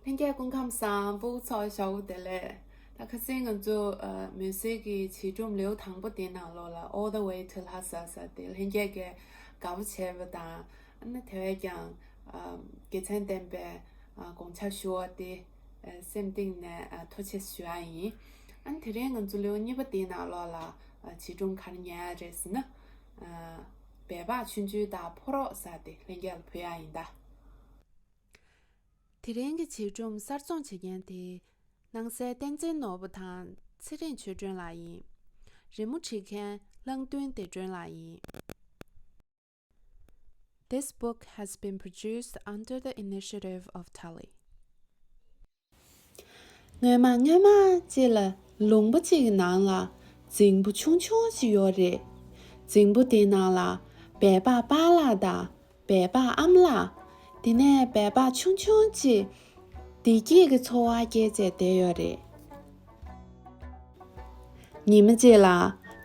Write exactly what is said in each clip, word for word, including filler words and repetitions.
ལྷན་རྒྱས་སྐུ་ཁམས་བཟང་། སྤུ་གུ་ཚོ་ཞོགས་པ་བདེ་ལེགས། ད་ཁ་སང་ང་ཚོ་ཨ་མུན་སེལ་གྱི་བྱིས་སྒྲུང་ལེའུ་དང་པོ་དེའི་ནང་ལོགས་ལ། All the way to Lhasa ཟེར་དེ་ལྷན་རྒྱས་ཀྱིས་དགའ་པོ་བྱས་པ་དང་། ཨ་ནི་དེ་བས་ཀྱང་ཨ་དགེ་མཚན་ལྡན་པའི་ཨ་དགོངས་འཆར་ཞུ་བ་དེ་ཨ་སེམས་གཏིང་ནས་ཨ་ཐུགས་རྗེ་ཆེ་ཞུ་ཡ་ཡིན། ཨ་ནི་དེ་རིང་ང་ཚོ་ལེའུ་གཉིས་པ་དེའི་ནང་ལོགས་ལ་ཨ་བྱིས་སྒྲུང་ག་རེ་ཉན་ཡ་རེད་ཟེར་ན། ཨ་སྦལ་པ་ཆུང་ཆུང་དང་ཕོ་རོག་ཟེར་དེ་ལྷན་རྒྱས་ལ་ཕུལ་ཡ་ཡིན་ད། དེ་རིང་གི་བྱིས་སྒྲུང་གསར་རྩོམ་བྱེད་མཁན་དེ་སྣང་གསལ་བསྟན་འཛིན་ནོར་བུ་དང་ཚེ་རིང་ཆོས་སྒྲོན་ལགས་ཡིན། རི་མོ་བྲིས་མཁན་གླང་མདུན་བདེ་སྒྲོན་ལགས་ཡིན། This book has been produced under the initiative of Tali. སྔོན་མ་སྔོན་མ་ཅིག་ལ་ལུང་པ་ཅིག་གི་ནང་ལ་རྫིང་བུ་ཆུང་ཆུང་ཅིག་ཡོད་རེད། རྫིང་བུ་དེའི་ནང་ལ་སྦལ་པ་པཱ་ལགས་དང་སྦལ་པ་ཨ་མ་ལགས། དེ་ནས་སྦལ་པ་ཆུང་ཆུང་ཅིག་བདེ་སྐྱིད་ཀྱི་འཚོ་བ་སྐྱེལ་བྱས་བསྡད་ཡོད་རེད། ཉི་མ་གཅིག་ལ་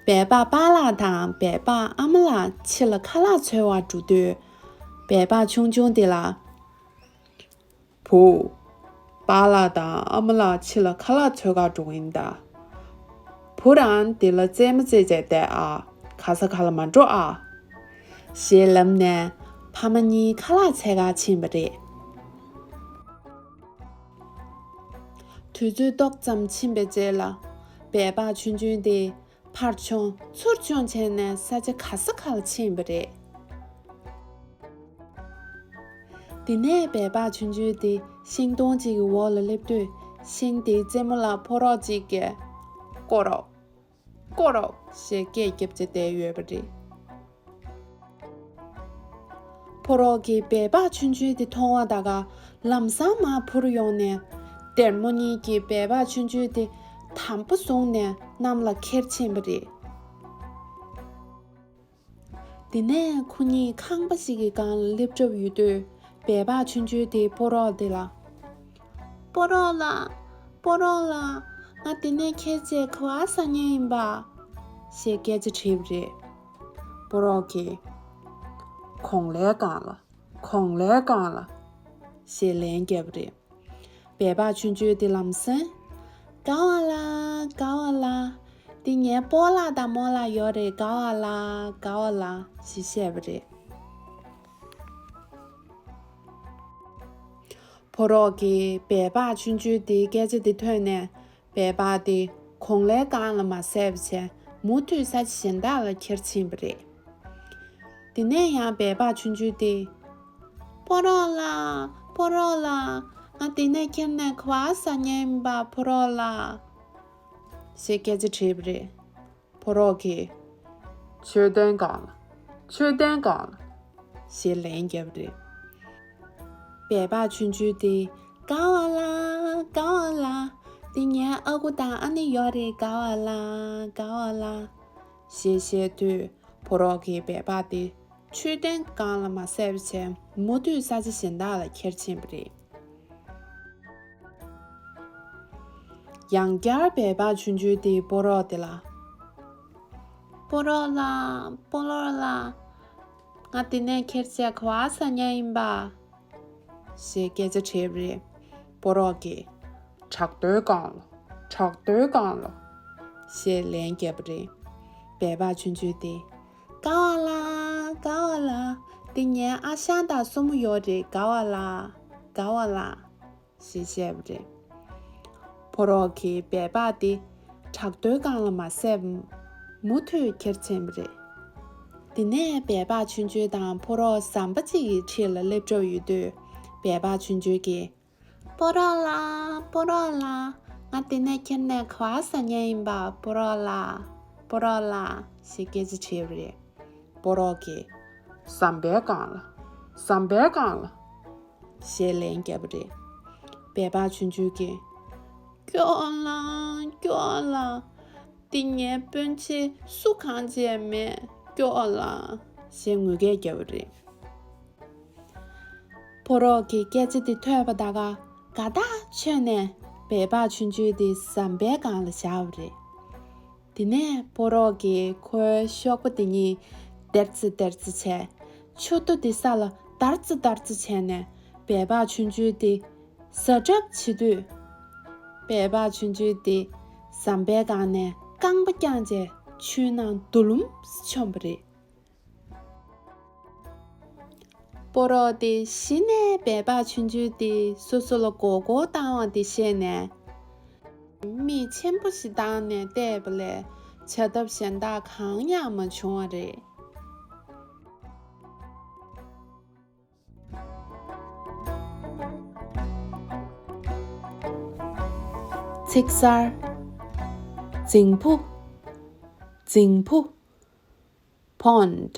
སྦལ་པ་པཱ་ལགས་དང་སྦལ་པ་ཨ་མ་ལགས་ཕྱི་ལ་ཁ་ལག་འཚོལ་བར་འགྲོ་དུས། སྦལ་པ་ཆུང་ཆུང་དེ་ལ། བུ། པཱ་ལགས་དང་ཨ་མ་ལགས་ཕྱི་ལ་ཁ་ལག་འཚོལ་གར་འགྲོ་གི་ཡིན་ད། བུ་རང་དེ་ལ་རྩེད་མོ་རྩེ་བྱས་བསྡད་ཨ། ག་ས་ག་ལ་མ་འགྲོ་ཨ། ཞེས་ལབ་ནས་ཕ་མ་གཉིས་ཁ་ལག་འཚོལ་གར་ཕྱིན་པ་རེད། དུས་ཚོད་ཏོག་ཙམ་ཕྱིན་པའི་རྗེས་ལ། སྦལ་པ་ཆུང་ཆུང་དེ་ཕར་མཆོང་ཚུར་མཆོང་བྱས་ནས་ས་ཆ་ག་ས་ག་ལ་ཕྱིན་པ་རེད། དེ་ནས་སྦལ་པ་ཆུང་ཆུང་དེ་ཤིང་སྡོང་གཅིག་གི་འོག་ལ་སླེབས་དུས། ཤིང་དེའི་རྩེ་མོ་ལ་ཕོ་རོག་ཅིག་གིས། ཀོ་རོག་ཀོ་རོག་ཞེས་སྐད་བརྒྱབ་བྱས་བསྡད་ཡོད་པ་རེད། ཕོ་རོག་གིས་སྦལ་པ་ཆུང་ཆུང་དེ་མཐོང་བ་ད་ག་ལམ་སང་མར་འཕུར་ཡོང་ནས། སྡེར་མོ་གཉིས་ཀྱིས་སྦལ་པ་ཆུང་ཆུང་དེ་དམ་པོ་བཟུང་ནས་གནམ་ལ་ཁྱེར་ཕྱིན་པ་རེད། དེ་ནས་ཁོ་གཉིས་ཁང་པ་ཞིག་གི་སྒང་ལ་སླེབས་གྲབས་ཡོད་དུས། སྦལ་པ་ཆུང་ཆུང་དེས་ཕོ་རོག་དེ་ལ། ཕོ་རོག་ལགས། ཕོ་རོག་ལགས། ང་དེ་ནས་ཁྱེར་བྱས་ག་པར་ཟ་མཁན་ཡིན་པ། ཞེས་སྐད་ཆ་དྲིས་པ་རེད། ཕོ་རོག་གིས། གོང་ལའི་སྒང་ལ། གོང་ལའི་སྒང་ལ། ཞེས་ལན་བརྒྱབ་པ་རེད། སྦལ་པ་ཆུང་ཆུང་དེ་ལམ་སེང་། དགའ་བ་ལ། དགའ་བ་ལ། འདི་ངའི་སྤོ་ལགས་དང་རྨོ་ལགས་ཡོད་རེད། དགའ་བ་ལ། དགའ་བ་ལ། ཞེས་བཤད་པ་རེད། ཕོ་རོག་གིས་སྦལ་པ་ཆུང་ཆུང་དེའི་སྐད་ཆ་དེ་ཐོས་ནས། སྦལ་པ་དེ་གོང་ལའི་སྒང་ལ་མ་བཟས་པ་བྱས། མུ་མཐུད་ས་ཆ་གཞན་དག་ལ་ཁྱེར་ཕྱིན་པ་རེད། དེ་ནས་ཡང་སྦལ་པ་ཆུང་ཆུང་དེས། ཕོ་རོག་ལགས། ཕོ་རོག་ལགས། ང་དེ་ནས་ཁྱེར་ནས་ག་པར་ཟ་མཁན་ཡིན་པ། ཕོ་རོག་ལགས། ཞེས་སྐད་ཆ་དྲིས་པ་རེད། ཕོ་རོག་གིས། མཆོད་རྟེན་སྒང་ལ། མཆོད་རྟེན་སྒང་ལ། ཞེས་ལན་བརྒྱབ་པ་རེད། སྦལ་པ་ཆུང་ཆུང་དེས། དགའ་བ་ལ། དགའ་བ་ལ། འདི་ངའི་ཨ་ཁུ་དང་ཨ་ནེ་ཡོད་རེད། དགའ་བ་ལ། དགའ་བ་ལ། ཞེས་བཤད་དུས། ཕོ་རོག་གིས་སྦལ་པ་དེ་མཆོད་རྟེན་སྒང་ལ་མ་བཟས་པ་བྱས། མུ་མཐུད་ས་ཆ་གཞན་དག་ལ་ཁྱེར་ཕྱིན་པ་རེད། ཡང་བསྐྱར་སྦལ་པ་ཆུང་ཆུང་དེས་ཕོ་རོག་དེ་ལ། ཕོ་རོག་ལགས། ཕོ་རོག་ལགས། ང་དེ་ནས་ཁྱེར་བྱས་ག་པར་ཟ་མཁན་ཡིན་པ། ཞེས་སྐད་ཆ་དྲིས་པ་རེད། ཕོ་རོག་གིས། བྲག་རྡོའི་སྒང་ལ། བྲག་རྡོའི་སྒང་ལ། ཞེས་ལན་བརྒྱབ་པ་རེད། སྦལ་པ་ཆུང་ཆུང་དེས། དགའ་བ་ལ། དགའ་བ་ལ། འདི་ངའི་ཨ་ཞང་དང་སྲུ་མོ་ཡོད་རེད། དགའ་བ་ལ། དགའ་བ་ལ། ཞེས་བཤད་པ་རེད། ཕོ་རོག་གིས་སྦལ་པ་དེ་བྲག་རྡོའི་སྒང་ལ་མ་བཟས་པ། མུ་མཐུད་ཁྱེར་ཕྱིན་པ་རེད། དེ་ནས་སྦལ་པ་ཆུང་ཆུང་དང་ཕོ་རོག་ཟམ་པ་གཅིག་གི་འཁྲིས་ལ་སླེབས་གྲབས་ཡོད་དུས། སྦལ་པ་ཆུང་ཆུང་གིས། ཕོ་རོག་ལགས། ཕོ་རོག་ལགས། ང་དེ་ནས་ཁྱེར་ནས་ག་པར་ཟ་མཁན་ཡིན་པ། ཕོ་རོག་ལགས། ཕོ་རོག་ལགས། ཞེས་སྐད་ཆ་དྲིས་པ་རེད། ཕོ་རོག་གིས། ཟམ་པའི་སྒང་ལ། ཟམ་པའི་སྒང་ལ། ཞེས་ལན་བརྒྱབ་པ་རེད། སྦལ་པ་ཆུང་ཆུང་གིས། སྐྱོ་ལ། སྐྱོ་ལ། འདི་ངའི་སྤུན་མཆེད་སུ་གང་བྱས་མེད། སྐྱོ་ལ། ཞེས་ངུ་སྐད་བརྒྱབ་པ་རེད། ཕོ་རོག་གིས་སྐད་ཆ་དེ་ཐོས་པ་ད་ག་དགའ་ཐག་ཆོད་ནས་སྦལ་པ་ཆུང་ཆུང་དེ་ཟམ་པའི་སྒང་ལ་བཞག་པ་རེད། དེ་ནས་ཕོ་རོག་གིས་ཁོའི་གཤོག་པ་དེ་གཉིས་དེར་ཙི་དེར་ཙི་བྱས། མཆུ་ཏོ་དེ་ས་ལ་དར་ཙི་དར་ཙི་བྱས་ནས་སྦལ་པ་ཆུང་ཆུང་དེ་ ཟ་གྲབས་བྱེད་དུས། སྦལ་པ་ཆུང་ཆུང་དེ་ཟམ་པའི་སྒང་ནས་རྐང་པ་བརྐྱངས་བྱས་ཆུའི་ནང་རྡོ་ལུམ་མཆོངས་པ་རེད། ཕོ་རོག་དེ་གཞི་ནས་སྦལ་པ་ཆུང་ཆུང་དེ་སོ་སོ་ལ་མགོ་སྐོར་བཏང་བ་དེ་ཤེས་ནས། མིག་ཆེན་པོ་ཞིག་བཏང་ནས་བལྟས་པ་ལས་བྱ་ཐབས་གཞན་དག་གང་ཡང་མ་བྱུང་བ་རེད། ཚིག་གསར། རྫིང་བུ། རྫིང་བུ། Pond.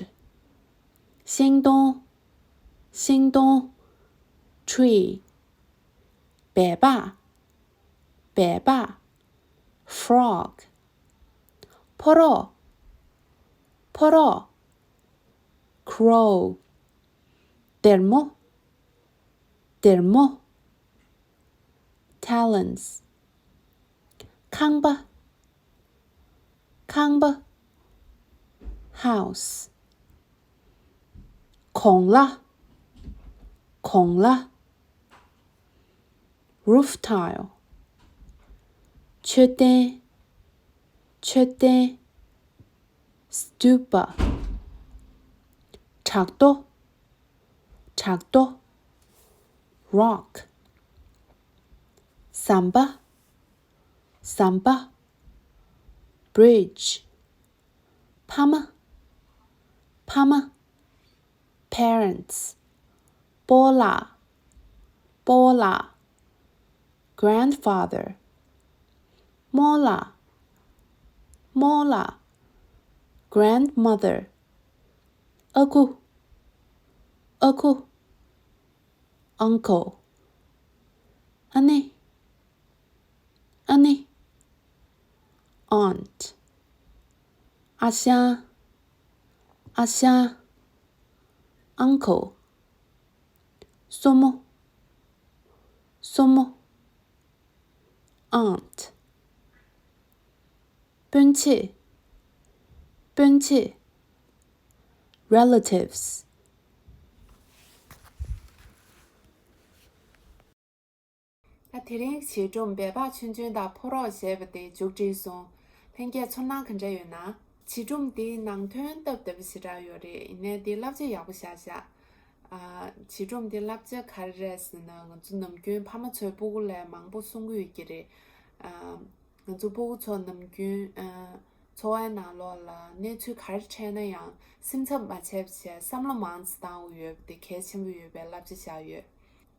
ཤིང་སྡོང་། ཤིང་སྡོང་། Tree. སྦལ་པ། སྦལ་པ། Frog. ཕོ་རོག་ཕོ་རོག Crow. སྡེར་མོ། སྡེར་མོ། Talons. ཁང་པ། ཁང་པ། House. གོང་ལ། གོང་ལ། Roof tile. མཆོད་རྟེན། མཆོད་རྟེན། Stupa. བྲག་རྡོ། བྲག་རྡོ། Rock. ཟམ་པ། ཟམ་པ། Bridge. ཕ་མ། ཕ་མ། Parents. སྤོ་ལགས། སྤོ་ལགས། Grandfather. རྨོ་ལགས། རྨོ་ལགས། Grandmother. ཨ་ཁུ། ཨ་ཁུ། Uncle. ཨ་ནེ། ཨ་ནེ། Aunt. ཨ་ཞང་། ཨ་ཞང་། Uncle. སྲུ་མོ། སྲུ་མོ། Aunt. སྤུན་མཆེད། སྤུན་མཆེད། Relatives. ད་དེ་རིང་བྱིས་སྒྲུང་སྦལ་པ་ཆུང་ཆུང་དང་ཕོ་རོག་ཞེས་པ་དེ་མཇུག་སྒྲིལ་སོང་། ལྷན་རྒྱས་ཚོར་སྣང་ག་འདྲ་ཡོད་ན། བྱིས་སྒྲུང་འདིའི་ནང་དོན་སྟབས་བདེ་པོ་ཞེ་དྲག་ཡོད་རེད། ཡིན་ནའི་འདི་བསླབ་བྱ་ཡག་པོ་བཞག་བཞག་ཨ། བྱིས་སྒྲུང་འདི་བསླབ་བྱ་ག་རེ་རེད་ཟེར་ན། ང་ཚོ་ནམ་རྒྱུན་ཕ་མ་ཚོས་སྤུ་གུ་ལ་མང་པོ་གསུང་གི་ཡོད་ཀྱི་རེད། ཨ། ང་ཚོ་སྤུ་གུ་ཚོ་ནམ་རྒྱུན་ཨ། འཚོ་བའི་ནང་ལོགས་ལ་གནས་ཚུལ་ག་རེ་འཕྲད་ན་ཡང་སེམས་འཚབ་མ་བྱས་པ་བྱས་བསམ་བློ་མང་ཙམ་བཏང་དགོས་ཡོད་པ་དེ་གལ་ཆེན་པོ་ཡོད་པའི་བསླབ་བྱ་བཞག་ཡོད།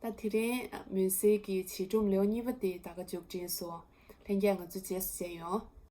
ད་དེ་རིང་མུན་སེལ་གྱི་བྱིས་སྒྲུང་ལེའུ་གཉིས་པ་དེ་ད་ག་མཇུག་སྒྲིལ་སོང་། ལྷན་རྒྱས་ང་ཚོ་རྗེས་སུ་མཇལ་ཡོང་།